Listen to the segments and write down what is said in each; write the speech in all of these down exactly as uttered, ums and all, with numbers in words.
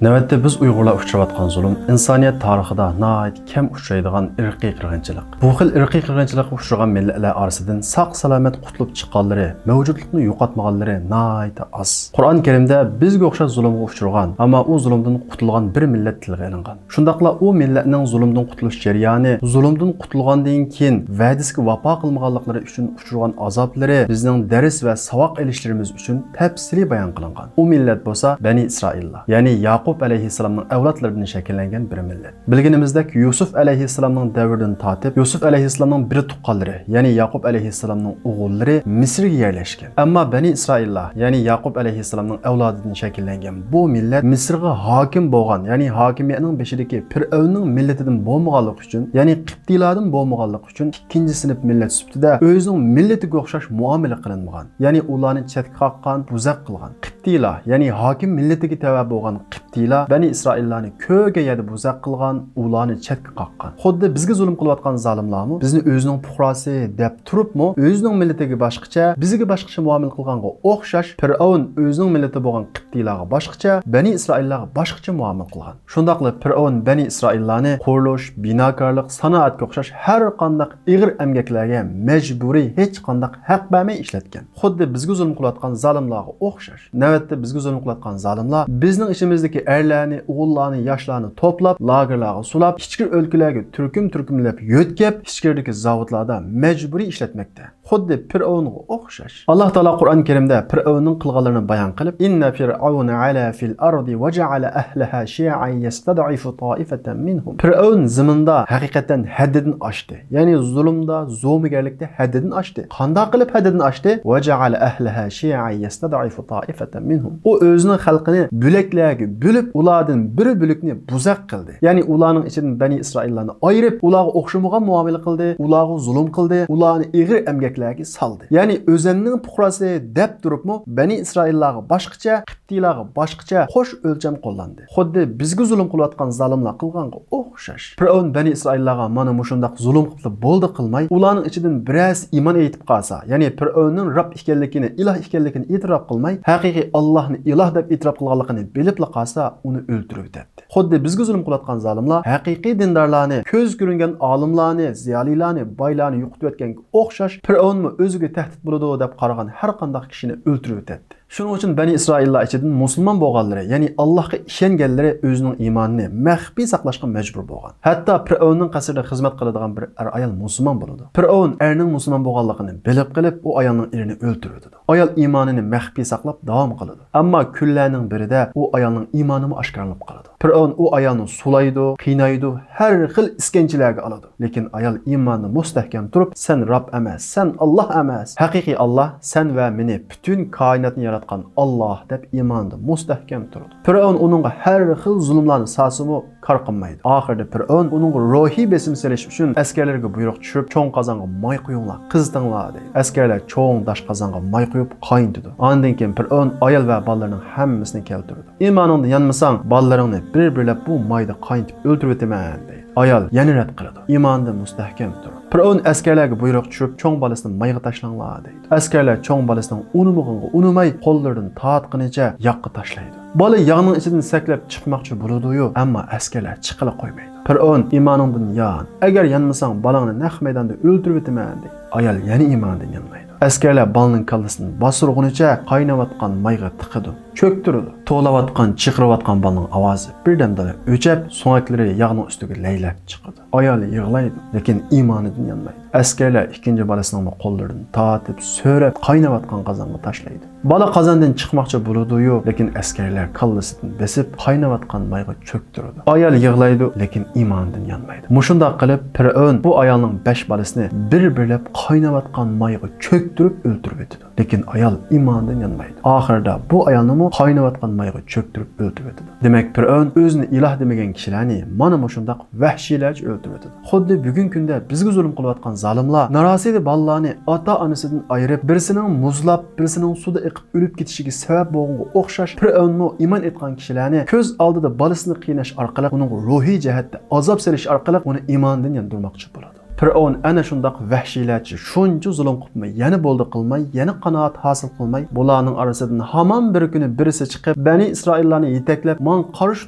نۆۋەتتە بىز ئۇيغۇرلار ئۇچراۋاتقان زۇلۇم ئىنسانىيەت تارىخىدا ناھايىتى كەم ئۇچرايدىغان ئىرقىي قىرغىنچىلىق. بۇ خىل ئىرقىي قىرغىنچىلىققا ئۇچرىغان مىللەتلەر ئارىسىدىن ساق-سالامەت قۇتۇلۇپ چىققانلىرى، مەۋجۇتلۇقىنى يوقاتمىغانلىرى ناھايىتى ئاز. قۇرئان كەرىمدە بىزگە ئوخشاش زۇلۇمغا ئۇچرىغان، ئەمما ئۇ زۇلۇمدىن قۇتۇلغان بىر مىللەت تىلغا ئېلىنغان. شۇنداقلا ئۇ مىللەتنىڭ زۇلۇمدىن قۇتۇلۇش جەريانى، زۇلۇمدىن قۇتۇلغاندىن كېيىن ۋەدىسىگە ۋاپا قىلمىغانلىقلىرى ئۈچۈن ئۇچرىغان ئازابلىرى بىزنىڭ دەرس ۋە ساۋاق ئېلىشلىرىمىز ئۈچۈن تەپسىلىي بايان قىلىنغان. ئۇ مىللەت بولسا بەنى ئىسرائىللار، يەنى ياقۇپ ئەلەيھىسسالامنىڭ ئەۋلادلىرىدىن شەكىللەنگەن بىر مىللەت. بىلگىنىمىزدەك، يۈسۈپ ئەلەيھىسسالامنىڭ دەۋرىدىن تارتىپ، يۈسۈپ ئەلەيھىسسالامنىڭ بىر تۇغقانلىرى، يەنى ياقۇپ ئەلەيھىسسالامنىڭ ئوغۇللىرى مىسىرغا يەرلەشكەن. ئەمما بەنى ئىسرائىللار، يەنى ياقۇپ ئەلەيھىسسالامنىڭ ئەۋلادىدىن شەكىللەنگەن بۇ مىللەت مىسىرغا ھاكىم بولغان، يەنى ھاكىمىيەتنىڭ بېشىدىكى پىرئەۋننىڭ مىللىتىدىن بولمىغانلىقى ئۈچۈن، يەنى قىپتىيلاردىن بولمىغانلىقى ئۈچۈن ئىككىنچى سىنىپ مىللەت سۈپىتىدە ئۆزىنىڭ مىللىتىگە ئوخشاش مۇئامىلە قىلىنمىغان، يەنى ئۇلارنى چەتكە قاققان، بۇزەق قىلغان. قىپتىيلار، يەنى ھاكىم مىللىتىگە تەۋە بولغان قىپتىيلار بەنى ئىسرائىللارنى كۆرگەن يەردە بۇزەق قىلغان، ئۇلارنى چەتكە قاققان. خۇددى بىزگە زۇلۇم قىلىۋاتقان زالىملارمۇ بىزنى ئۆزىنىڭ پۇقراسى دەپ تۇرۇپمۇ، ئۆزىنىڭ مىللىتىگە باشقىچە، بىزگە باشقىچە مۇئامىلە قىلغانغا ئوخشاش، پىرئەۋن ئۆزىنىڭ مىللىتى بولغان قىپتىيلارغا باشقىچە، بەنى ئىسرائىللارغا باشقىچە مۇئامىلە قىلغان. شۇنداقلا پىرئەۋن بەنى ئىسرائىللارنى قۇرۇلۇش، بىناكارلىق، سانائەتكە ئوخشاش ھەر قانداق ئېغىر ئەمگەكلەرگە مەجبۇرىي، ھېچقانداق ھەق بەرمەي ئىشلەتكەن. خۇددى بىزگە زۇلۇم قىلىۋاتقان زالىملارغا ئوخشاش. نۆۋەتتە بىزگە زۇلۇم قىلىۋاتقان زالىملار بىزنىڭ ئىچىمىزدىكى ئەرلەرنى، ئوغۇللارنى، ياشلارنى توپلاپ، لاگېرلارغا سولاپ، ئىچكىرى ئۆلكىلەرگە تۈركۈم-تۈركۈملەپ يۆتكەپ، ئىچكىرىدىكى زاۋۇتلاردا مەجبۇرىي ئىشلەتمەكتە. خۇددى پىرئەۋنغا ئوخشاش. ئاللاھ تائالا قۇرئان كەرىمدە پىرئەۋننىڭ قىلغانلىرىنى بايان قىلىپ، إن فرعون علا في الأرض وجعل أهلها شيعا يستضعف طائفة منهم. پىرئەۋن زېمىندا ھەقىقەتەن ھەددىدىن ئاشتى. يەنى زۇلۇمدا، زومىگەرلىكتە ھەددىدىن ئاشتى. قانداق قىلىپ ھەددىدىن ئاشتى؟ وجعل أهلها شيعا يستضعف طائفة منهم. ئۇ ئۆزىنىڭ خەلقىنى بۆلەكلەرگە بۆلۈپ، ئۇلاردىن بىر بۆلەكنى بۇزەق قىلدى. يەنى ئۇلارنىڭ ئىچىدىن بەنى ئىسرائىللارنى ئايرىپ، ئۇلارغا ئوخشىمىغان مۇئامىلە قىلدى، ئۇلارغا زۇلۇم قىلدى، ئۇلارنى ئېغىر ئەمگەكلەرگە سالدى. يەنى ئۆزەمنىڭ پۇقراسى دەپ تۇرۇپمۇ، بەنى ئىسرائىللارغا باشقىچە، قىپتىيلارغا باشقىچە قوش ئۆلچەم قوللاندى. خۇددى بىزگە زۇلۇم قىلىۋاتقان زالىملار قىلغانغا ئوخشاش. پىرئەۋن بەنى ئىسرائىللارغا مانا مۇشۇنداق زۇلۇم قىپلا بولدى قىلماي، ئۇلارنىڭ ئىچىدىن بىرەرسى ئىمان ئېيتىپ قالسا، يەنى پىرئەۋننىڭ رەب ئىكەنلىكىنى، ئىلاھ ئىكەنلىكىنى ئېتىراپ قىلماي، ھەقىقىي ئاللاھنى ئىلاھ دەپ ئېتىراپ قىلغانلىقىنى بىلىپلا قالسا، ئۇنى ئۆلتۈرۈۋېتەتتى. خۇددى بىزگە زۇلۇم قىلىۋاتقان زالىملار ھەقىقىي دىندارلارنى، كۆزگە كۆرۈنگەن ئالىملارنى، زىيالىيلارنى، بايلارنى يوقىتىۋەتكەنگە ئوخشاش، پىرئەۋنمۇ ئۆزىگە تەھدىت بولىدۇ دەپ قارىغان ھەر قانداق كىشىنى ئۆلتۈرۈۋېتەتتى. شۇنىڭ ئۈچۈن بەنى ئىسرائىللار ئىچىدىن مۇسۇلمان بولغانلىرى، يەنى ئاللاھقا ئىشەنگەنلىرى ئۆزىنىڭ ئىمانىنى مەخپىي ساقلاشقا مەجبۇر بولغان. ھەتتا پىرئەۋننىڭ قەسرىدە خىزمەت قىلىدىغان بىر ئەر-ئايال مۇسۇلمان بولىدۇ. پىرئەۋن ئەرنىڭ مۇسۇلمان بولغانلىقىنى بىلىپ قېلىپ، ئۇ ئايالنىڭ ئېرىنى ئۆلتۈرۈۋېتىدۇ. ئايال ئىمانىنى مەخپىي ساقلاپ داۋام قىلىدۇ. ئەمما كۈنلەرنىڭ بىرىدە ئۇ ئايالنىڭ ئىمانىمۇ ئاشكارىلىنىپ قالىدۇ. پىرئەۋن ئۇ ئايالنى سولايدۇ، قىينايدۇ، ھەر خىل ئىسكەنجىلەرگە ئالىدۇ. لېكىن ئايال ئىمانىدا مۇستەھكەم تۇرۇپ، سەن رەب ئەمەس، سەن ئاللاھ ئەمەس، ھەقىقىي ئاللاھ سەن ۋە مېنى، پۈتۈن كائىناتنى ياراتقان ئاللاھ دەپ ئىمانىدا مۇستەھكەم تۇرىدۇ. پىرئەۋن ئۇنىڭغا ھەر خىل زۇلۇملارنى سالسىمۇ، كار قىلمايدۇ. ئاخىرىدا پىرئەۋن ئۇنىڭغا روھىي بېسىم سېلىش ئۈچۈن ئەسكەرلىرىگە بۇيرۇق چۈشۈرۈپ، چوڭ قازانغا ماي قۇيۇڭلار، قىزىتىڭلار دەيدۇ. ئەسكەرلەر چوڭ داش قازانغا ماي قۇيۇپ قاينىتىدۇ. ئاندىن كېيىن پىرئەۋن ئايال ۋە بالىلىرىنىڭ ھەممىسىنى كەلتۈرىدۇ. ئىمانىڭدا يانمىساڭ، بالىلىرىڭنى بىر-بىرلەپ بۇ مايدا قاينىتىپ ئۆلتۈرۈۋېتىمەن دەيدۇ. ئايال يەنە رەت قىلىدۇ. ئىمانىدا مۇستەھكەم تۇر. پىرئەۋن ئەسكەرلەرگە بۇيرۇق چۈشۈرۈپ، چوڭ بالىسىنى مايغا تاشلاڭلار دەيدۇ. ئەسكەرلەر چوڭ بالىسىنىڭ ئۇنىمىغىنىغا ئۇنىماي، قوللىرىدىن تارتقىنىچە ياغقا تاشلايدۇ. بالا ياغنىڭ ئىچىدىن سەكرەپ چىقماقچى بولىدۇ-يۇ، ئەمما ئەسكەرلەر چىقىلا قويمايدۇ. پىرئەۋن، ئىمانىڭدىن يان، ئەگەر يانمىساڭ، بالاڭنى نەق مەيداندا ئۆلتۈرۈۋېتىمەن دەيدۇ. ئايال يەنە ئىمانىدىن يانمايدۇ. ئەسكەرلەر بالىنىڭ كاللىسىنى باستۇرغىنىچە قايناۋاتقان مايغا تىقىدۇ. چۆكتۈرىدۇ. توۋلاۋاتقان، چىقىرىۋاتقان بالىنىڭ ئاۋازى بىردەمدىلا ئۆچەپ، سۆڭەكلىرى ياغنىڭ ئۈستىگە لەيلەپ چىقىدۇ. ئايال يىغلايدۇ، لېكىن ئىمانىدىن يانمايدۇ. ئەسكەرلەر ئىككىنچى بالىسىنىڭمۇ قوللىرىدىن تارتىپ، سۆرەپ، قايناۋاتقان قازانغا تاشلايدۇ. بالا قازاندىن چىقماقچى بولىدۇ-يۇ، لېكىن ئەسكەرلەر كاللىسىدىن بېسىپ، قايناۋاتقان مايغا چۆكتۈرىدۇ. ئايال يىغلايدۇ، لېكىن ئىمانىدىن يانمايدۇ. مۇشۇنداق قىلىپ، پىرئەۋن بۇ ئايالنىڭ بەش بالىسىنى بىر-بىرلەپ قايناۋاتقان مايغا چۆكتۈرۈپ ئۆلتۈرۈۋېتىدۇ. لېكىن ئايال ئىمانىدىن يانمايدۇ. ئاخىرىدا بۇ ئايالنىمۇ قايناۋاتقان مايغا چۆكتۈرۈپ ئۆلتۈرۈۋېتىدۇ. دېمەك، پىرئەۋن ئۆزىنى ئىلاھ دېمىگەن كىشىلەرنى مانا مۇشۇنداق ۋەھشىيلەرچە ئۆلتۈرۈۋېتىدۇ. خۇددى بۈگۈنكى كۈندە بىزگە زۇلۇم قىلىۋاتقان زالىملار نارازى بالىلارنى ئاتا-ئانىسىدىن ئايرىپ، بىرسىنىڭ مۇزلاپ، بىرسىنىڭ سۇدا ئېقىپ ئۆلۈپ كېتىشىگە سەۋەب بولغىنىغا ئوخشاش، پىرئەۋنمۇ ئىمان ئېيتقان كىشىلەرنى كۆز ئالدىدا بالىسىنى قىيناش ئارقىلىق، ئۇنىڭغا روھىي جەھەتتە ئازاب سېلىش ئارقىلىق ئۇنى ئىماندىن ياندۇرماقچى بولىدۇ. پىرئەۋن ئەنە شۇنداق ۋەھشىيلەرچە شۇنچە زۇلۇم قىپمۇ، يەنە بولدى قىلماي، يەنە قانائەت ھاسىل قىلماي، بۇلارنىڭ ئارىسىدىن ھامان بىر كۈنى بىرسى چىقىپ، بەنى ئىسرائىللارنى يېتەكلەپ، ماڭا قارشى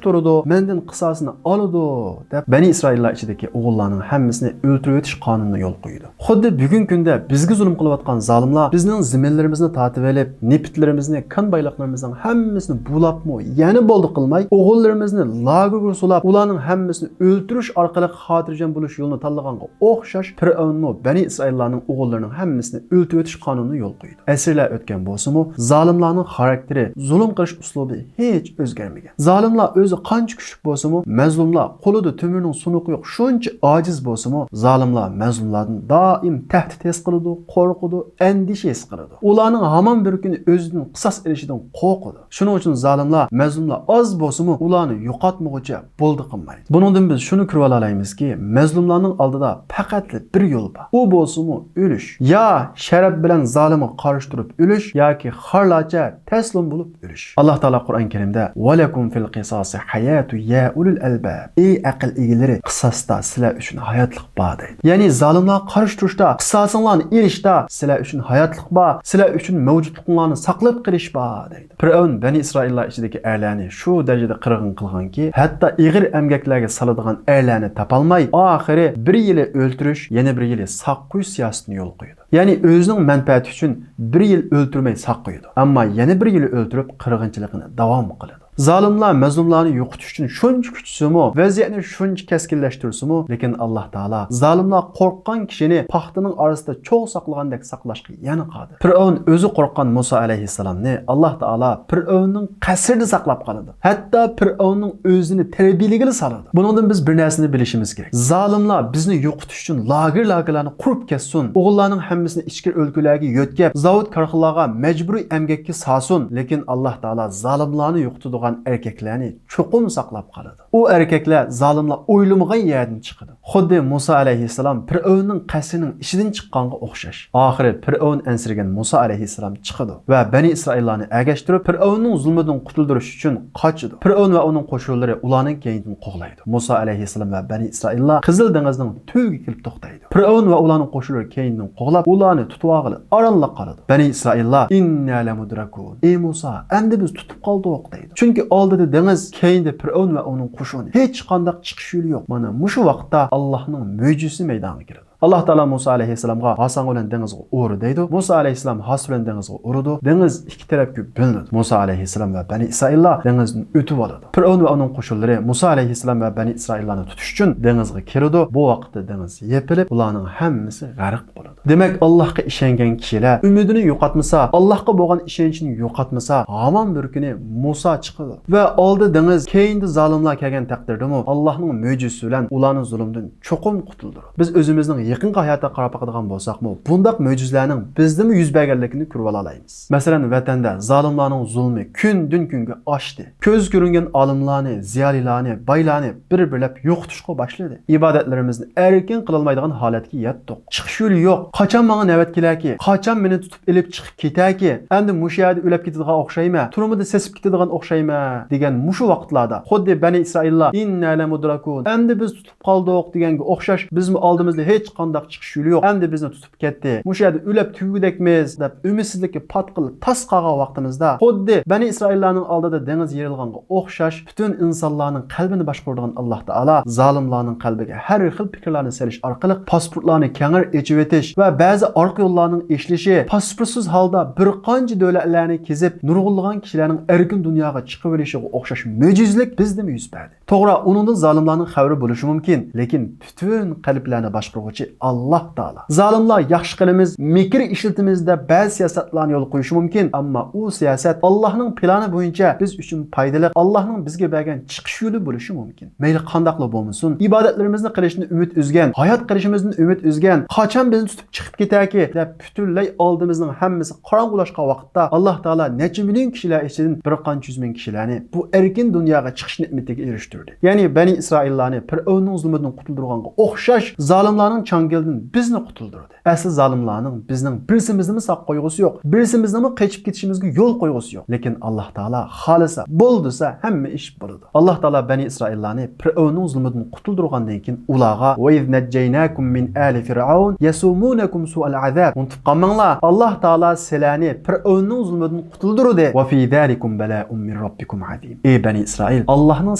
تۇرىدۇ، مەندىن قىساسىنى ئالىدۇ، دەپ، بەنى ئىسرائىللار ئىچىدىكى ئوغۇللارنىڭ ھەممىسىنى ئۆلتۈرۈۋېتىش قانۇنىنى يولغا قويىدۇ. خۇددى بۈگۈنكى كۈندە بىزگە زۇلۇم قىلىۋاتقان زالىملار بىزنىڭ زېمىنلىرىمىزنى تارتىۋېلىپ، نېفىتلىرىمىزنى، كان بايلىقلىرىمىزنىڭ ھەممىسىنى بۇلاپمۇ، يەنە بولدى قىلماي، ئوغۇللىرىمىزنى لاگېرغا سولاپ، ئۇلارنىڭ ھەممىسىنى ئۆلتۈرۈش ئارقىلىق خاتىرجەم بولۇش يولىنى تاللىغانغا ئوخشاش، پىرئەۋنمۇ بەنى ئىسرائىللارنىڭ ئوغۇللىرىنىڭ ھەممىسىنى ئۆلتۈرۈۋېتىش قانۇنىنى يولغا قويدى. ئەسىرلەر ئۆتكەن بولسىمۇ، زالىملارنىڭ خاراكتېرى، زۇلۇم قىلىش ئۇسلۇبى ھېچ ئۆزگەرمىگەن. زالىملار ئۆزى قانچە كۈچلۈك بولسىمۇ، مەزلۇملار قولىدا تۆمۈرنىڭ سۇنۇقى يوق شۇنچە ئاجىز بولسىمۇ، زالىملار مەزلۇملاردىن دائىم تەھدىت ھېس قىلىدۇ، قورقىدۇ، ئەندىشە ھېس قىلىدۇ. ئۇلارنىڭ ھامان بىر كۈنى ئۆزىدىن قىساس ئېلىشىدىن قورقىدۇ. شۇنىڭ ئۈچۈن زالىملار، مەزلۇملار ئاز بولسىمۇ، ئۇلارنى يوقاتمىغۇچە بولدى قىلمايدۇ. بۇنىڭدىن بىز شۇنى كۆرۈۋالالايمىزكى، مەزلۇملارنىڭ ئالدىدا پەقەتلا بىر يول بار. ئۇ بولسىمۇ ئۆلۈش. يا شەرەپ بىلەن زالىمغا قارشى تۇرۇپ ئۆلۈش، ياكى خارلارچە تەسلىم بولۇپ ئۆلۈش. ئاللا تائالا قۇرئان كەرىمدە، «ولكم في القصاص حياة يا أولي الألباب.» ئەي ئەقىل ئىگىلىرى، قىساستا سىلەر ئۈچۈن ھاياتلىق بار، دەيدۇ. يەنى زالىملارغا قارشى تۇرۇشتا، قىساسىڭلارنى ئېلىشتا سىلەر ئۈچۈن ھاياتلىق بار، سىلەر ئۈچۈن مەۋجۇتلۇقۇڭلارنى ساقلاپ قېلىش بار، دەيدۇ. پىرئەۋن بەنى ئىسرائىللار ئىچىدىكى ئەرلەرنى شۇ دەرىجىدە قىرغىن قىلغانكى، ھەتتا ئېغىر ئەمگەكلەرگە سالىدىغان ئەرلەرنى تاپالماي، ئاخىرى بىر يىلى ئۆلتۈرۈش، يەنە بىر يىلى ساقلاپ قويۇش سىياسىتىنى يولغا قويىدۇ. يەنى ئۆزىنىڭ مەنپەئەتى ئۈچۈن بىر يىل ئۆلتۈرمەي ساقلايدۇ، ئەمما يەنە بىر يىل ئۆلتۈرۈپ قىرغىنچىلىقىنى داۋام قىلىدۇ. زالىملار مەزلۇملارنى يوقىتىش ئۈچۈن شۇنچە كۈچىسىمۇ، ۋەزىيەتنى شۇنچە كەسكىنلەشتۈرسىمۇ، لېكىن ئاللا تائالا زالىملار قورققان كىشىنى پاختىنىڭ ئارىسىدا چوغ ساقلىغاندەك ساقلاشقا يەنە قادىر. پىرئەۋن ئۆزى قورققان مۇسا ئەلەيھىسسالامنى ئاللا تائالا پىرئەۋننىڭ قەسرىدە ساقلاپ قالىدۇ. ھەتتا پىرئەۋننىڭ ئۆزىنى تەربىيەلىگىلى سالىدۇ. بۇنىڭدىن بىز بىر نەرسىنى بىلىشىمىز كېرەك. زالىملار بىزنى يوقىتىش ئۈچۈن لاگېر-لاگېرلارنى قۇرۇپ كەتسۇن، ئوغۇللارنىڭ ھەممىسىنى ئىچكىرى ئۆلكىلەرگە يۆتكەپ، زاۋۇت-كارخانىلارغا مەجبۇرىي ئەمگەككە سالسۇن، لېكىن ئاللا تائالا زالىملارنى يوقىتىدىغان ئەركەكلەرنى چوقۇم ساقلاپ قالىدۇ. ئۇ ئەركەكلەر زالىملار ئويلىمىغان يەردىن چىقىدۇ. خۇددى مۇسا ئەلەيھىسسالام پىرئەۋننىڭ قەسرىنىڭ ئىچىدىن چىققانغا ئوخشاش. ئاخىرى پىرئەۋن ئەنسىرىگەن مۇسا ئەلەيھىسسالام چىقىدۇ ۋە بەنى ئىسرائىللارنى ئەگەشتۈرۈپ، پىرئەۋننىڭ زۇلمىدىن قۇتۇلدۇرۇش ئۈچۈن قاچىدۇ. پىرئەۋن ۋە ئۇنىڭ قوشۇنلىرى ئۇلارنىڭ كەينىدىن قوغلايدۇ. مۇسا ئەلەيھىسسالام ۋە بەنى ئىسرائىللار قىزىل دېڭىزنىڭ تۈۋىگە كېلىپ توختايدۇ. پىرئەۋن ۋە ئۇلارنىڭ قوشۇنلىرى كەينىدىن قوغلاپ، ئۇلارنى تۇتۇۋالغىلى ئارانلا قالىدۇ. بەنى ئىسرائىللار، «إنا لمدركون، ئى مۇسا، ئەمدى بىز تۇتۇپ قالدۇق» دەيدۇ. چۈنكى ئالدىدا دېڭىز، كەينىدە پىرئەۋن ۋە ئۇنىڭ قوشۇنى. ھېچقانداق چىقىش يولى يوق. مانا مۇشۇ ۋاقىتتا ئاللانىڭ مۆجىزىسى مەيدانغا كېلىدۇ. ئاللا تائالا مۇسا ئەلەيھىسسالامغا، «ھاساڭ بىلەن دېڭىزغا ئۇر» دەيدۇ. مۇسا ئەلەيھىسسالام ھاسا بىلەن دېڭىزغا ئۇرىدۇ. دېڭىز ئىككى تەرەپكە بۆلۈنىدۇ. مۇسا ئەلەيھىسسالام ۋە بەنى ئىسرائىللار دېڭىزدىن ئۆتۈۋالىدۇ. پىرئەۋن ۋە ئۇنىڭ قوشۇنلىرى مۇسا ئەلەيھىسسالام ۋە بەنى ئىسرائىللارنى تۇتۇش ئۈچۈن دېڭىزغا كىرىدۇ. بۇ ۋاقىتتا دېڭىز يېپىلىپ، ئۇلارنىڭ ھەممىسى غەرق بولىدۇ. دېمەك، ئاللاھقا ئىشەنگەن كىشىلەر ئۈمىدىنى يوقاتمىسا، ئاللاھقا بولغان ئىشەنچىنى يوقاتمىسا، ھامان بىر كۈنى مۇسا چىقىدۇ ۋە ئالدى دېڭىز، كەينىدە زالىملار كەلگەن تەقدىردىمۇ، ئاللاھنىڭ مۆجىزىسى بلەن ئۇلارنى زۇلۇمدىن چوقۇم قۇتۇلدۇرىدۇ. بىز ئۆزىمىزنىڭ يېقىنقى ھاياتىغا قاراپ باقىدىغان بولساقمۇ، بۇنداق مۆجىزىلەرنىڭ بىزدىمۇ يۈز بەرگەنلىكىنى كۆرۈۋالالايمىز. مەسىلەن، ۋەتەندە زالىملارنىڭ زۇلمى كۈندىن-كۈنگە ئاشتى. كۆزگە كۆرۈنگەن ئالىملارنى، زىيالىيلارنى، بايلارنى بىر-بىرلەپ يوقىتىشقا باشلىدى. ئىبادەتلىرىمىزنى ئەركىن قىلالمايدىغان ھالەتكە يەتتۇق. چىقىش يولى يوق. قاچان ماڭا نۆۋەت كېلەركى؟ قاچان مېنى تۇتۇپ ئېلىپ چىقىپ كېتەركى؟ ئەمدى مۇشۇ يەردە ئۆلۈپ كېتىدىغان ئوخشايمەن، تۈرمىدە سېسىپ كېتىدىغان ئوخشايمەن، دېگەن مۇشۇ ۋاقىتلاردا خۇددى بەنى ئىسرائىللار، «إنا لمدركون، ئەمدى بىز تۇتۇپ قالدۇق» دېگەنگە ئوخشاش، بىزمۇ ئالدىمىزدا ھېچقانداق چىقىش يولى يوق، ئەمدى بىزنى تۇتۇپ كەتتى، مۇشۇ يەردە ئۆلۈپ تۈگىگۈدەكمىز، دەپ ئۈمىدسىزلىككە پاتقىلى تاس قالغان ۋاقتىمىزدا، خۇددى بەنى ئىسرائىللارنىڭ ئالدىدا دېڭىز يېرىلغانغا ئوخشاش، پۈتۈن ئىنسانلارنىڭ قەلبىنى باشقۇرىدىغان ئاللا تائالا زالىملارنىڭ قەلبىگە ھەر خىل پىكىرلەرنى سېلىش ئارقىلىق پاسپورتلارنى كەڭرى ئېچىۋېتىش ۋە بەزى ئارقا يوللارنىڭ ئېچىلىشى، پاسپورتسىز ھالدا بىر قانچە دۆلەتلەرنى كېزىپ، نۇرغۇنلىغان كىشىلەرنىڭ ئەركىن دۇنياغا چىقىۋېلىشىغا ئوخشاش مۆجىزىلىك بىزدىمۇ يۈز بەردى. توغرا، ئۇنىڭدىن زالىملارنىڭ خەۋىرى بولۇشى مۇمكىن، لېكىن پۈتۈن قەلبلەرنى باشقۇرغۇچى ئاللا تائالا. زالىملار ياخشى قىلىمىز، مىكىر ئىشلىتىمىز دەپ بەزى سىياسەتلەرنى يولغا قويۇشى مۇمكىن، ئەمما ئۇ سىياسەت ئاللانىڭ پىلانى بويىچە بىز ئۈچۈن پايدىلىق، ئاللانىڭ بىزگە بەرگەن چىقىش يولى بولۇشى مۇمكىن. مەيلى قانداقلا بولمىسۇن، ئىبادەتلىرىمىزنى قىلىشتىن ئۈمىد ئۈزگەن، ھايات قىلىشىمىزدىن ئۈمىد ئۈزگەن، قاچان بىزنى تۇتۇپ چىقىپ كېتەركى دەپ پۈتۈنلەي ئالدىمىزنىڭ ھەممىسى قاراڭغۇلاشقان ۋاقىتتا، ئاللا تائالا نەچچە مىليون كىشىلەر ئىچىدىن بىر قانچە يۈز مىڭ كىشىلەرنى بۇ ئەركىن دۇنياغا چىقىش نېمىتىگە ئېرىشتۈردى. قۇتۇلدۇردى. يەنى بەنى ئىسرائىللارنى پىرئەۋننىڭ زۇلمىدىن قۇتۇلدۇرغانغا ئوخشاش زالىملارنىڭ چاڭگىلىدىن بىزنى قۇتۇلدۇردى. ئەسلى زالىملارنىڭ بىزنىڭ بىرسىمىزنىمۇ ساق قويغۇسى يوق، بىرسىمىزنىڭمۇ قېچىپ كېتىشىمىزگە يول قويغۇسى يوق. لېكىن ئاللاھ تائالا خالىسا، بول دېسە، ھەممە ئىش بولىدۇ. ئاللاھ تائالا بەنى ئىسرائىللارنى پىرئەۋننىڭ زۇلمىدىن قۇتۇلدۇرغاندىن كېيىن ئۇلارغا، «وَإِذْ نَجَّيْنَاكُمْ مِنْ آلِ فِرْعَوْنَ يَسُومُونَكُمْ سُوءَ الْعَذَابِ.» ئۇنتۇپ قالماڭلار، ئاللاھ تائالا سىلەرنى پىرئەۋننىڭ زۇلمىدىن قۇتۇلدۇردى. «وَفِي ذَلِكُمْ بَلَاءٌ مِنْ رَبِّكُمْ عَظِيمٌ.» ئەي بەنى ئىسرائىل، ئاللاھنىڭ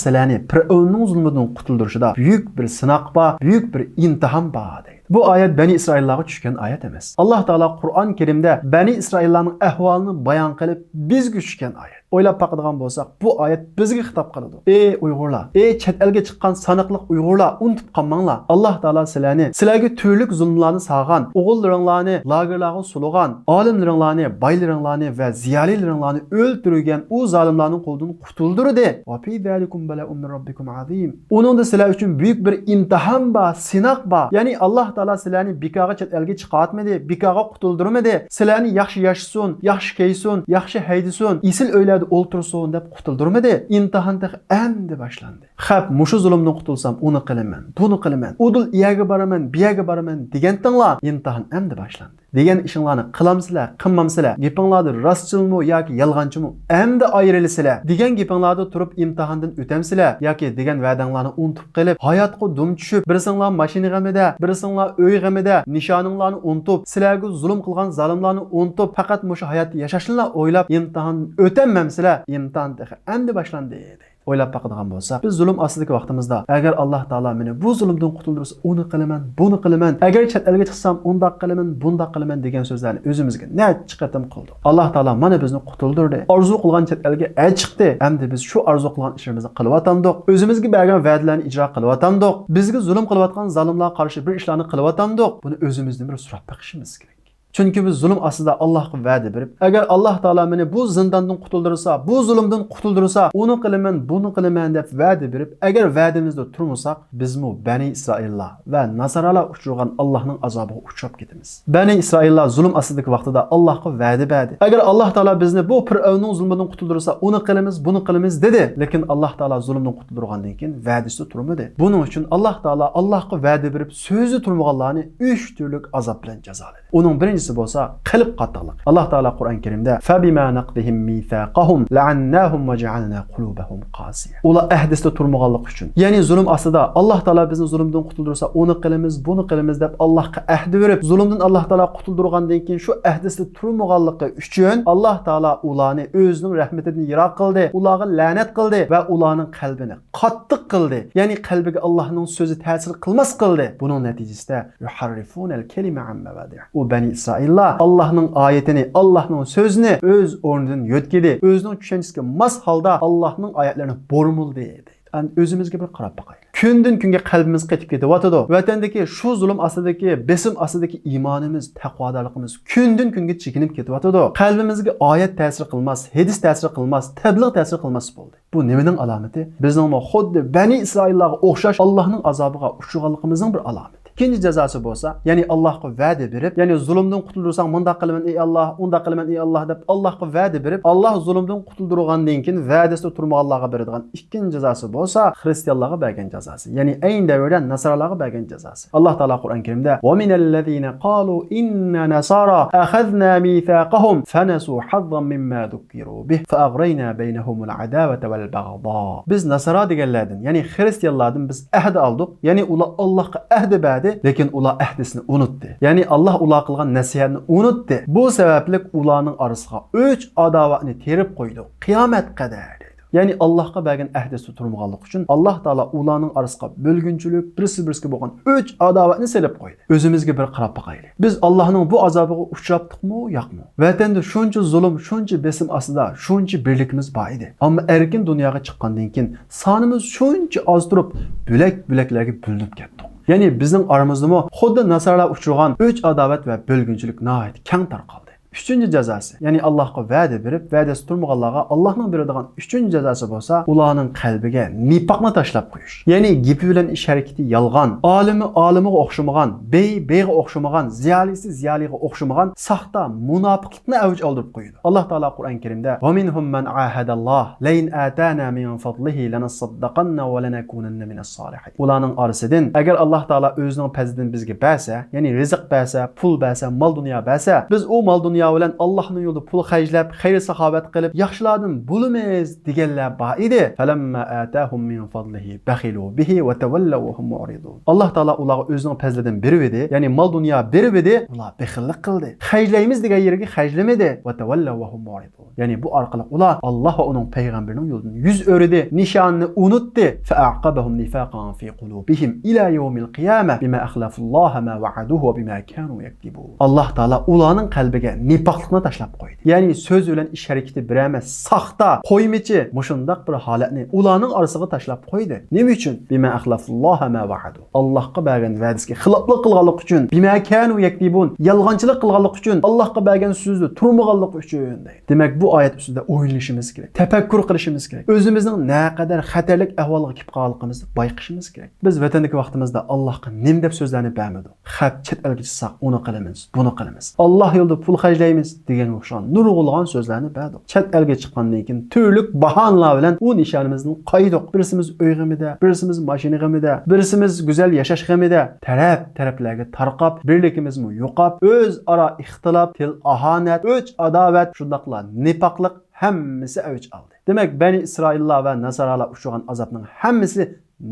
سىلەرنى پىرئەۋننىڭ زۇلمىدىن قۇتۇلدۇرۇشىدا بۈيۈك بىر سىناق بار، بۈيۈك بىر ئىمتىھان بار، دەيدۇ. بۇ ئايەت بەنى ئىسرائىللارغا چۈشكەن ئايەت ئەمەس. ئاللاھ تائالا قۇرئان كەرىمدە بەنى ئىسرائىللارنىڭ ئەھۋالىنى بايان قىلىپ، بىزگە چۈشكەن ئايەت. ئويلاپ باقىدىغان بولساق، بۇ ئايەت بىزگە خىتاب قىلىدۇ. ئەي ئۇيغۇرلار، ئەي چەت ئەلگە چىققان ساناقلىق ئۇيغۇرلار، ئۇنتۇپ قالماڭلار. ئاللاھ تائالا سىلەرنى، سىلەرگە تۈرلۈك زۇلۇملارنى سالغان، ئوغۇللىرىڭلارنى لاگېرلارغا سولىغان، ئالىملىرىڭلارنى، بايلىرىڭلارنى ۋە زىيالىيلىرىڭلارنى ئۆلتۈرگەن ئۇ زالىملارنىڭ قولىدىن قۇتۇلدۇردى. «وَفِي ذَلِكُمْ بَلَاءٌ مِنْ رَبِّكُمْ عَظِيمٌ.» ئۇنىڭدا سىلەر ئۈچۈن بۈيۈك بىر ئىمتىھان بار، سىناق بار. يەنى ئاللاھ تائالا سىلەرنى بىكارغا چەت ئەلگە چىقارتمىدى، بىكارغا قۇتۇلدۇرمىدى. سىلەرنى ياخشى ياشىسۇن، ياخشى كىيسۇن، ياخشى ھەيدىسۇن، ئېسىل ئۆيلەردە ئولتۇرسۇن دەپ قۇتۇلدۇرمىدى. ئىمتىھان تېخى ئەمدى باشلاندى. خەپ مۇشۇ زۇلۇمدىن قۇتۇلسام، ئۇنى قىلىمەن، بۇنى قىلىمەن، ئۇدۇل ئۇ يەرگە بارىمەن، بۇ يەرگە بارىمەن دېگەنتىڭلار، ئىمتىھان ئەمدى باشلاندى. دېگەن ئىشىڭلارنى قىلامسىلەر، قىلمامسىلەر، گېپىڭلاردا راستچىلمۇ ياكى يالغانچىمۇ، ئەمدى ئايرىلىسىلەر. دېگەن گېپىڭلاردا تۇرۇپ ئىمتىھاندىن ئۆتەمسىلەر ياكى دېگەن ۋەدەڭلارنى ئۇنتۇپ قېلىپ، ھاياتقا دۈم چۈشۈپ، بىرسىڭلار ماشىنا غېمىدە، بىرسىڭلار ئۆي غېمىدە، نىشانىڭلارنى ئۇنتۇپ، سىلەرگە زۇلۇم قىلغان زالىملارنى ئۇنتۇپ، پەقەت مۇشۇ ھاياتتا ياشاشنىلا ئويلاپ ئىمتىھاندىن ئۆتەلمەمسىلەر؟ ئىمتىھان تېخى ئەمدى باشلاندى، دەيدۇ. ئويلاپ باقىدىغان بولساق، بىز زۇلۇم ئاستىدىكى ۋاقتىمىزدا، ئەگەر ئاللاھ تائالا مېنى بۇ زۇلۇمدىن قۇتۇلدۇرسا، ئۇنى قىلىمەن، بۇنى قىلىمەن، ئەگەر چەت ئەلگە چىقسام، ئۇنداق قىلىمەن، بۇنداق قىلىمەن دېگەن سۆزلەرنى ئۆزىمىزگە نەچچە قېتىم قىلدۇق. ئاللاھ تائالا مانا بىزنى قۇتۇلدۇردى، ئارزۇ قىلغان چەت ئەلگە ئەچىقتى. ئەمدى بىز شۇ ئارزۇ قىلغان ئىشلىرىمىزنى قىلىۋاتامدۇق؟ ئۆزىمىزگە بەرگەن ۋەدىلەرنى ئىجرا قىلىۋاتامدۇق؟ بىزگە زۇلۇم قىلىۋاتقان زالىملارغا قارشى بىر ئىشلارنى قىلىۋاتامدۇق؟ بۇنى ئۆزىمىزدىن بىر سوراپ بېقىشىمىز كېرەك. چۈنكى بىز زۇلۇم ئاستىدا ئاللاھقا ۋەدە بېرىپ، ئەگەر ئاللاھ تائالا مېنى بۇ زىنداندىن قۇتۇلدۇرسا، بۇ زۇلۇمدىن قۇتۇلدۇرسا، ئۇنى قىلىمەن، بۇنى قىلىمەن دەپ ۋەدە بېرىپ، ئەگەر ۋەدىمىزدە تۇرمىساق، بىزمۇ بەنى ئىسرائىللار ۋە ناسارالار ئۇچرىغان ئاللاھنىڭ ئازابىغا ئۇچراپ كېتىمىز. بەنى ئىسرائىللار زۇلۇم ئاستىدىكى ۋاقتىدا ئاللاھقا ۋەدە بەردى. ئەگەر ئاللاھ تائالا بىزنى بۇ پىرئەۋننىڭ زۇلمىدىن قۇتۇلدۇرسا، ئۇنى قىلىمىز، بۇنى قىلىمىز دېدى. لېكىن ئاللاھ تائالا زۇلۇمدىن قۇتۇلدۇرغاندىن كېيىن ۋەدىسىدە تۇرمىدى. بۇنىڭ ئۈچۈن ئاللاھ تائالا ئاللاھقا ۋەدە بېرىپ سۆزىدە تۇرمىغانلارنى ئۈچ تۈرلۈك ئازاب بىلەن جازالىدى. ئۇنىڭ بىرىنچىسى بولسا قەلب قاتتىقلىق. ئاللاھ تائالا قۇرئان كەرىمدە، «فَبِمَا نَقْضِهِمْ مِيثَاقَهُمْ لَعَنَّاهُمْ وَجَعَلْنَا قُلُوبَهُمْ قَاسِيَةً.» ئۇلار ئەھدىسىدە تۇرمىغانلىقى ئۈچۈن، يەنى زۇلۇم ئاستىدا، ئاللاھ تائالا بىزنى زۇلۇمدىن قۇتۇلدۇرسا، ئۇنى قىلىمىز، بۇنى قىلىمىز دەپ ئاللاھقا ئەھدە بېرىپ، زۇلۇمدىن ئاللاھ تائالا قۇتۇلدۇرغاندىن كېيىن شۇ ئەھدىسىدە تۇرمىغانلىقى ئۈچۈن ئاللاھ تائالا ئۇلارنى ئۆزىنىڭ رەھمىتىدىن يىراق قىلدى، ئۇلارغا لەنەت قىلدى ۋە ئۇلارنىڭ قەلبىنى قاتتىق قىلدى. يەنى قەلبىگە ئاللاھنىڭ سۆزى تەسىر قىلماس قىلدى. بۇنىڭ نەتىجىسىدە، يُحَررِّفُونَ الْكَلِمَ عَنْ مَوَاضِعِهِ. ئۇ بەنى ئىسرائىللار ئاللاھنىڭ ئايىتىنى، ئاللاھنىڭ سۆزىنى ئۆز ئورنىدىن يۆتكىدى. ئۆزىنىڭ چۈشەنچىسىگە ماس ھالدا ئاللاھنىڭ ئايەتلىرىنى بۇرمىلىدى، دەيدۇ. ئەمدى ئۆزىمىزگە بىر قاراپ باقايلى. كۈندىن كۈنگە قەلبىمىز قېتىپ كېتىۋاتىدۇ. ۋەتەندىكى شۇ زۇلۇم ئاستىدىكى، بېسىم ئاستىدىكى ئىمانىمىز، تەقۋادارلىقىمىز كۈندىن كۈنگە چېكىنىپ كېتىۋاتىدۇ. قەلبىمىزگە ئايەت تەسىر قىلماس، ھەدىس تەسىر قىلماس، تەبلىغ تەسىر قىلماس بولدى. بۇ نېمىنىڭ ئالامىتى؟ بىزنىڭمۇ خۇددى بەنى ئىسرائىللارغا ئوخشاش ئاللاھنىڭ ئازابىغا ئۇچرىغانلىقىمىزنىڭ بىر ئالامىتى. ئىككىنچى جازاسى بولسا، يەنى ئاللاھقا ۋەدە بېرىپ، يەنى زۇلۇمدىن قۇتۇلدۇرساڭ مۇنداق قىلىمەن ئەي ئاللاھ، ئۇنداق قىلىمەن ئەي ئاللاھ دەپ ئاللاھقا ۋەدە بېرىپ، ئاللاھ زۇلۇمدىن قۇتۇلدۇرغاندىن كېيىن ۋەدىسىدە تۇرمىغانلارغا بېرىدىغان ئىككىنچى جازاسى بولسا خىرىستىيانلارغا بەرگەن جازاسى. يەنى ئەينى دەۋردە ناسارالارغا بەرگەن جازاسى. ئاللاھ تائالا قۇرئان كەرىمدە، «وَمِنَ الَّذِينَ قَالُوا إِنَّا نَصَارَىٰ أَخَذْنَا مِيثَاقَهُمْ فَنَسُوا حَظًّا مِمَّا ذُكِّرُوا بِهِ فَأَغْرَيْنَا بَيْنَهُمُ الْعَدَاوَةَ وَالْبَغْضَاءَ.» بىز ناسارا دېگەنلەردىن، يەنى خىرىستىيانلاردىن بىز ئەھدە ئالدۇق. يەنى ئۇلار ئاللاھقا ئەھدە بەردى، لېكىن ئۇلار ئەھدىسىنى ئۇنتتى. يەنى ئاللاھ ئۇلارغا قىلغان نەسىھەتنى ئۇنتتى. بۇ سەۋەبلىك ئۇلارنىڭ ئارىسىغا ئۆچ-ئاداۋەتنى تېرىپ قويدۇق، قىيامەت قەدەر، دەيدۇ. يەنى ئاللاھقا بەرگەن ئەھدىسىدە تۇرمىغانلىقى ئۈچۈن ئاللاھ تائالا ئۇلارنىڭ ئارىسىغا بۆلگۈنچىلىك، بىرسى بىرسىگە بولغان ئۆچ-ئاداۋەتنى سېلىپ قويدى. ئۆزىمىزگە بىر قاراپ باقايلى. بىز ئاللاھنىڭ بۇ ئازابىغا ئۇچراپتۇقمۇ، ياقمۇ؟ ۋەتەندە شۇنچە زۇلۇم، شۇنچە بېسىم ئاستىدا، شۇنچە بىرلىكىمىز بار ئىدى. ئەمما ئەركىن دۇنياغا چىققاندىن كېيىن سانىمىز شۇنچە ئاز تۇرۇپ، بۆلەك-بۆلەكلەرگە بۆلۈنۈپ كەتتۇق. يەنى بىزنىڭ ئارىمىزدىمۇ خۇددى ناسارالار ئۇچرىغان ئۆچ-ئاداۋەت ۋە بۆلگۈنچىلىك ناھايىتى كەڭ تارقالدى. ئۈچىنچى جازاسى، يەنى ئاللاھقا ۋەدە بېرىپ، ۋەدىسى تۇرمىغانلارغا ئاللاھنىڭ بېرىدىغان ئۈچىنچى جازاسى بولسا، ئۇلارنىڭ قەلبىگە نىپاقنى تاشلاپ قويۇش. يەنى گېپى بىلەن ئىش ھەرىكىتى يالغان، ئالىمى ئالىمىغا ئوخشىمىغان، بېيى بېيىغا ئوخشىمىغان، زىيالىيسى زىيالىيغا ئوخشىمىغان ساختا مۇناپىقلىقنى ئەۋج ئالدۇرۇپ قويىدۇ. ئاللاھ تائالا قۇرئان كەرىمدە، «ومنهم من عاهد الله لئن آتانا من فضله لنصدقن ولنكونن من الصالحين.» ئۇلارنىڭ ئارىسىدىن، ئەگەر ئاللاھ تائالا ئۆزىنىڭ پەزلىدىن بىزگە بەرسە، يەنى رىزىق بەرسە، پۇل بەرسە، مال دۇنيا بەرسە، بىز ئۇ مال دۇنيا بىلەن ئاللاھنىڭ يولىدا پۇل خەجلەپ، خەير ساخاۋەت قىلىپ، ياخشىلاردىن بولىمىز دېگەنلەر بار ئىدى. فلما آتاهم من فضله بخلوا به وتولوا وهم معرضون. ئاللاھ تائالا ئۇلارغا ئۆزىنىڭ پەزلىدىن بېرىۋىدى، يەنى مال دۇنيا بېرىۋىدى، ئۇلار بېخىللىق قىلدى. خەجلەيمىز دېگەن يېرىگە خەجلىمىدى. وتولوا وهم معرضون. يەنى بۇ ئارقىلىق ئۇلار ئاللاھ ۋە ئۇنىڭ پەيغەمبىرىنىڭ يولىدىن يۈز ئۆرۈدى، نىشانىنى ئۇنتتى. فأعقبهم نفاقا في قلوبهم إلى يوم القيامة بما أخلفوا الله ما وعدوه وبما كانوا يكذبون. ئاللاھ تائالا ئۇلارنىڭ قەلبىگە نىپاقلىقنى تاشلاپ قويدى. يەنى سۆز بىلەن ئىش ھەرىكىتى بىرەر ئەمەس، ساختا، قويمىچى، مۇشۇنداق بىر ھالەتنى ئۇلارنىڭ ئارىسىغا تاشلاپ قويدى. نېمە ئۈچۈن؟ بما أخلفوا الله ما وعدوه. ئاللاھقا بەرگەن ۋەدىسىگە خىلاپلىق قىلغانلىقى ئۈچۈن، بما كانوا يكذبون، يالغانچىلىق قىلغانلىقى ئۈچۈن، ئاللاھقا بەرگەن سۆزىدە تۇرمىغانلىقى ئۈچۈن دەيدۇ. دېمەك، بۇ ئايەت ئۈستىدە ئويلىنىشىمىز كېرەك، تەپەككۇر قىلىشىمىز كېرەك. ئۆزىمىزنىڭ نەقەدەر خەتەرلىك ئەھۋالغا كېلىپ قالغانلىقىمىزنى بايقىشىمىز كېرەك. بىز ۋەتەندىكى ۋاقتىمىزدا ئاللاھقا نېمە دەپ سۆزلەرنى بەرمىدۇق؟ خەپ چەت ئەلگە چىقساق، ئۇنى قىلىمىز، بۇنى قىلىمىز. ئاللاھ يولىدا پۇل خەجلەيمىز دېگەنگە ئوخشىغان نۇرغۇنلىغان سۆزلەرنى بەردۇق. چەت ئەلگە چىققاندىن كېيىن تۈرلۈك باھانىلار بىلەن ئۇ نىشانىمىزدىن قايدۇق. بىرسىمىز ئۆي غېمىدە، بىرسىمىز ماشىنا غېمىدە، بىرسىمىز گۈزەل ياشاش غېمىدە تەرەپ-تەرەپلەرگە تارقاپ، بىرلىكىمىزمۇ يوقاپ، ئۆزئارا ئىختىلاپ، تىل ئاھانەت، ئۆچ ئاداۋەت، شۇنداقلا نىپاقلىق ھەممىسى ئەۋج ئالدى. دېمەك، بەنى ئىسرائىللار ۋە ناسارالار ئۇچرىغان ئازابنىڭ ھەممىسى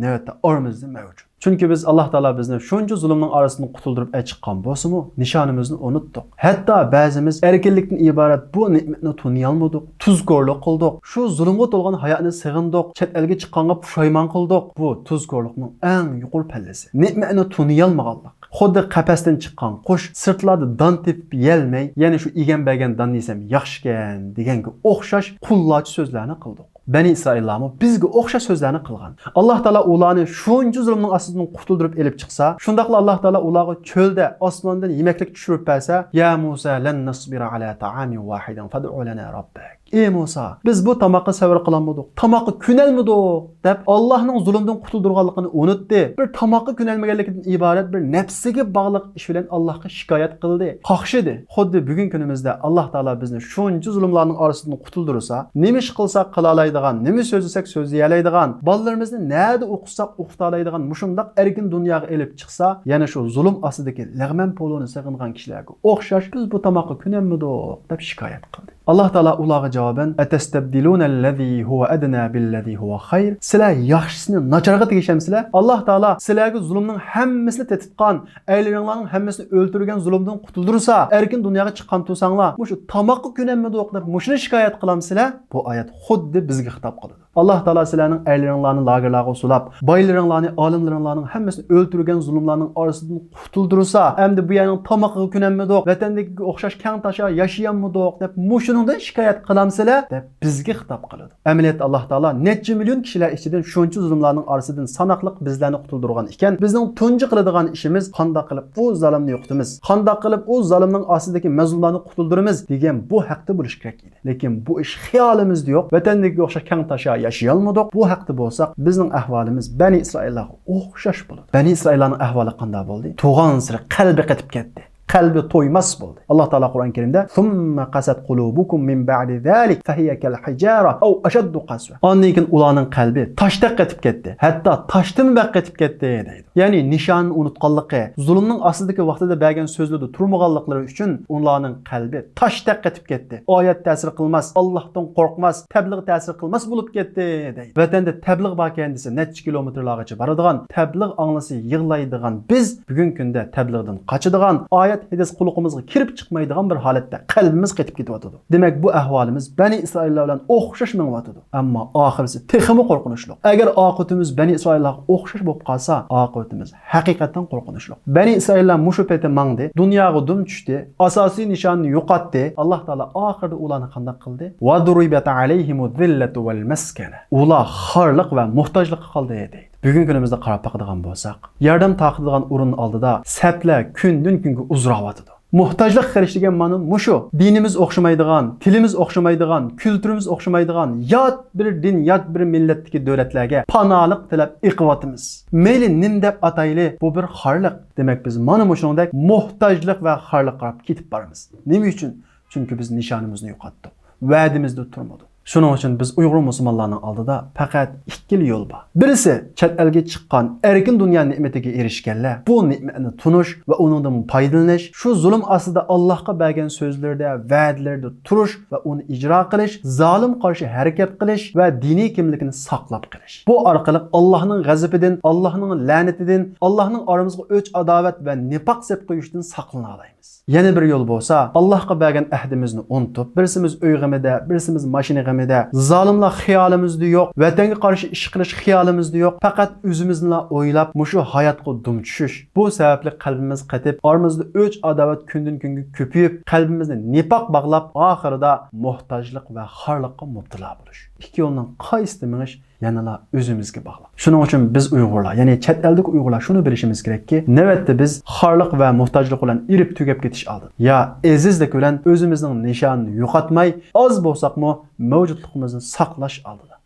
نۆۋەتتە ئارىمىزدا مەۋجۇت. چۈنكى بىز ئاللاھ تائالا بىزنى شۇنچە زۇلۇمنىڭ ئارىسىدىن قۇتۇلدۇرۇپ ئەچىققان بولسىمۇ، نىشانىمىزنى ئۇنتتۇق. ھەتتا بەزىمىز ئەركىنلىكتىن ئىبارەت بۇ نېمەتنى تونۇيالمىدۇق، تۇزكورلۇق قىلدۇق، شۇ زۇلۇمغا تولغان ھاياتنى سېغىندۇق، چەت ئەلگە چىققانغا پۇشايمان قىلدۇق. بۇ تۇزكورلۇقنىڭ ئەڭ يۇقىرى پەللىسى. نېمەتنى تونۇيالمىغانلىق. خۇددى قەپەستىن چىققان قۇش سىرتلاردا دان تېپىپ يېيەلمەي، يەنە شۇ ئىگەم بەرگەن داننى يېسەم ياخشىكەن دېگەنگە ئوخشاش قۇللارچە سۆزلەرنى قىلدۇق. بەنى ئىسرائىللارمۇ بىزگە ئوخشاش سۆزلەرنى قىلغان. ئاللاھ تائالا ئۇلارنى شۇنچە زۇلۇمنىڭ ئاستىدىن قۇتۇلدۇرۇپ ئېلىپ چىقسا، شۇنداقلا ئاللاھ تائالا ئۇلارغا چۆلدە ئاسماندىن يېمەكلىك چۈشۈرۈپ بەرسە، يا موسا لەن نصبر على طعام واحد فادع لنا ربك. ئى موسا، بىز بۇ تاماققا سەۋر قىلالمىدۇق، تاماققا كۆنەلمىدۇق، دەپ ئاللاھنىڭ زۇلۇمدىن قۇتۇلدۇرغانلىقىنى ئۇنتتى. بىر تاماققا كۆنەلمىگەنلىكىدىن ئىبارەت بىر نەپسىگە باغلىق ئىش بىلەن ئاللاھقا شىكايەت قىلدى، قاقشىدى. خۇددى بۈگۈنكى كۈنىمىزدە ئاللاھ تائالا بىزنى شۇنچە زۇلۇملارنىڭ ئارىسىدىن قۇتۇلدۇرسا، نېمە ئىش قىلساق قىلالايدىغان، نېمە سۆزلىسەك سۆزلىيەلەيدىغان، بالىلىرىمىزنى نەدە ئوقۇتساق ئوقۇتالايدىغان مۇشۇنداق ئەركىن دۇنياغا ئېلىپ چىقسا، يەنە شۇ زۇلۇم ئاستىدىكى لەغمەن پولۇنى سېغىنغان كىشىلەرگە ئوخشاش، بىز بۇ تاماققا كۆنەلمىدۇق، دەپ شىكايەت قىلدى. ئاللاھ تائالا ئۇلارغا جاۋابەن، ئەتەستەبدىلۇنەللەزى ھۇۋە ئەدنا بىللەزى ھۇۋە خەير. سىلەر ياخشىسىنى ناچارغا تېگىشەمسىلەر؟ ئاللاھ تائالا سىلەرگە زۇلۇمنىڭ ھەممىسىنى تېتىتقان، ئەرلىرىڭلارنىڭ ھەممىسىنى ئۆلتۈرگەن زۇلۇمدىن قۇتۇلدۇرسا، ئەركىن دۇنياغا چىققان تۇرساڭلار، مۇشۇ تاماققا كۆنەلمىدۇق دەپ مۇشۇنى شىكايەت قىلامسىلەر؟ بۇ ئايەت خۇددى بىزگە خىتاب قىلىدۇ. ئاللاھ تائالا سىلەرنىڭ ئەرلىرىڭلارنى لاگېرلارغا سولاپ، بايلىرىڭلارنى، ئالىملىرىڭلارنىڭ ھەممىسىنى ئۆلتۈرگەن زۇلۇملارنىڭ ئارىسىدىن قۇتۇلدۇرسا، ئەمدى بۇ يەرنىڭ تامىقىغا كۆنەلمىدۇق، ۋەتەندىكىگە ئوخشاش كەڭ تاشا ياشىيالمىدۇق دەپ مۇشۇنىڭدىن شىكايەت قىلامسىلەر؟ دەپ بىزگە خىتاب قىلىدۇ. ئەمەلىيەتتە ئاللاھ تائالا نەچچە مىليون كىشىلەر ئىچىدىن شۇنچە زۇلۇملارنىڭ ئارىسىدىن ساناقلىق بىزلەرنى قۇتۇلدۇرغان ئىكەن، بىزنىڭ تۇنجى قىلىدىغان ئىشىمىز قانداق قىلىپ ئۇ زالىمنى يوقىتىمىز، قانداق قىلىپ ئۇ زالىمنىڭ ئاستىدىكى مەزلۇملارنى قۇتۇلدۇرىمىز دېگەن بۇ ھەقتە بولۇشى كېرەك ئىدى. لېكىن بۇ ئىش خىيالىمىزدا يوق. ۋەتەندىكىگە ئوخشاش كەڭ تاشا ياشىيالمىدۇق. بۇ ھەقتە بولساق، بىزنىڭ ئەھۋالىمىز بەنى ئىسرائىللارغا ئوخشاش بولىدۇ. بەنى ئىسرائىللارنىڭ ئەھۋالى قانداق بولدى؟ تۇرغانسېرى قەلبى قېتىپ كەتتى. قەلبى تويماس بولدى. ئاللاھ تائالا قۇرئان كەرىمدە، ثم قست قلوبكم من بعد ذلك فهي كالحجارة أو أشد قسوة. ئاندىن كېيىن ئۇلارنىڭ قەلبى تاشتەك قېتىپ كەتتى. ھەتتا تاشتىنمۇ بەك قېتىپ كەتتى، دەيدۇ. يەنى نىشانىنى ئۇنتقانلىقى، زۇلۇمنىڭ ئاستىدىكى ۋاقتىدا بەرگەن سۆزلىرىدە تۇرمىغانلىقلىرى ئۈچۈن ئۇلارنىڭ قەلبى تاشتەك قېتىپ كەتتى. ئايەت تەسىر قىلماس، ئاللاھتىن قورقماس، تەبلىغ تەسىر قىلماس بولۇپ كەتتى، دەيدۇ. ۋەتەندە تەبلىغ باركەن دېسە، نەچچە كىلومېتىرلارغىچە بارىدىغان، تەبلىغ ئاڭلىسا يىغلايدىغان بىز بۈگۈنكى كۈندە تەبلىغدىن قاچىدىغان، ئايەت، ھەدىس قۇلىقىمىزغا كىرىپ چىقمايدىغان بىر ھالەتتە قەلبىمىز قېتىپ كېتىۋاتىدۇ. دېمەك، بۇ ئەھۋالىمىز بەنى ئىسرائىللار بىلەن ئوخشاش مېڭىۋاتىدۇ. ئەمما ئاخىرسى تېخىمۇ قورقۇنچلۇق. ئەگەر ئاقىۋىتىمىز بەنى ئىسرائىللارغا ئوخشاش بولۇپ قالسا، ئاقىۋىتىمىز ھەقىقەتەن قورقۇنچلۇق. بەنى ئىسرائىللار مۇشۇ پېتى ماڭدى، دۇنياغا دۇم چۈشتى، ئاساسىي نىشانىنى يوقاتتى. ئاللاھ تائالا ئاخىرىدا ئۇلارنى قانداق قىلدى؟ وضربت عليهم الذلة والمسكنة. ئۇلار خارلىق ۋە موھتاجلىققا قالدى، دەيدۇ. بۈگۈنكى كۈنىمىزدە قاراپ باقىدىغان بولساق، ياردەم تارقىتىدىغان ئورۇن ئالدىدا سەپلەر كۈندىن-كۈنگە ئۇزىراۋاتىدۇ. موھتاجلىق قىلىش دېگەن مانا مۇشۇ. دىنىمىز ئوخشىمايدىغان، تىلىمىز ئوخشىمايدىغان، كۈلتۈرىمىز ئوخشىمايدىغان يات بىر دىن، يات بىر مىللەتتىكى دۆلەتلەرگە پاناھلىق تىلەپ ئېقىۋاتىمىز. مەيلى نېمە دەپ ئاتايلى، بۇ بىر خارلىق. دېمەك، بىز مانا مۇشۇنىڭدەك موھتاجلىق ۋە خارلىققا قاراپ كېتىپ بارىمىز. نېمە ئۈچۈن؟ چۈنكى بىز نىشانىمىزنى يوقاتتۇق. ۋەدىمىزدە تۇرمىدۇق. شۇنىڭ ئۈچۈن بىز ئۇيغۇر مۇسۇلمانلارنىڭ ئالدىدا پەقەت ئىككىلا يول بار. بىرسى، چەت ئەلگە چىققان ئەركىن دۇنيا نېمىتىگە ئېرىشكەنلەر بۇ نېمەتنى تونۇش ۋە ئۇنىڭدىن پايدىلىنىش، شۇ زۇلۇم ئاستىدا ئاللاھقا بەرگەن سۆزلىرىدە، ۋەدىلىرىدە تۇرۇش ۋە ئۇنى ئىجرا قىلىش، زالىمغا قارشى ھەرىكەت قىلىش ۋە دىنىي كىملىكىنى ساقلاپ قېلىش. بۇ ئارقىلىق ئاللاھنىڭ غەزىپىدىن، ئاللاھنىڭ لەنىتىدىن، ئاللاھنىڭ ئارىمىزغا ئۆچ-ئاداۋەت ۋە نىپاق سېلىپ قويۇشىدىن ساقلىنالايمىز. يەنە بىر يول بولسا، ئاللاھقا بەرگەن ئەھدىمىزنى ئۇنتۇپ، بىرسىمىز ئۆي غېمىدە، بىرسىمىز ماشىنا غېمىدە، زالىملار خىيالىمىزدا يوق، ۋەتەنگە قارشى ئىش قىلىش خىيالىمىزدا يوق، پەقەت ئۆزىمىزنىلا ئويلاپ، مۇشۇ ھاياتقا دۇم چۈشۈش. بۇ سەۋەبلىك قەلبىمىز قېتىپ، ئارىمىزدا ئۆچ-ئاداۋەت كۈندىن-كۈنگە كۆپىيىپ، قەلبىمىزنى نىپاق باغلاپ، ئاخىرىدا موھتاجلىق ۋە خارلىققا مۇپتىلا بولۇش. ئىككى يولنىڭ قايسىسىدا مېڭىش يەنىلا ئۆزىمىزگە باغلىق. شۇنىڭ ئۈچۈن بىز ئۇيغۇرلار، يەنى چەت ئەلدىكى ئۇيغۇرلار شۇنى بىلىشىمىز كېرەككى، نۆۋەتتە بىز خارلىق ۋە موھتاجلىق بىلەن ئېرىپ تۈگەپ كېتىش ئالدىدا. يا ئېزىزلىك بىلەن ئۆزىمىزنىڭ نىشانىنى يوقاتماي، ئاز بولساقمۇ مەۋجۇتلۇقىمىزنى ساقلاش ئالدىدا.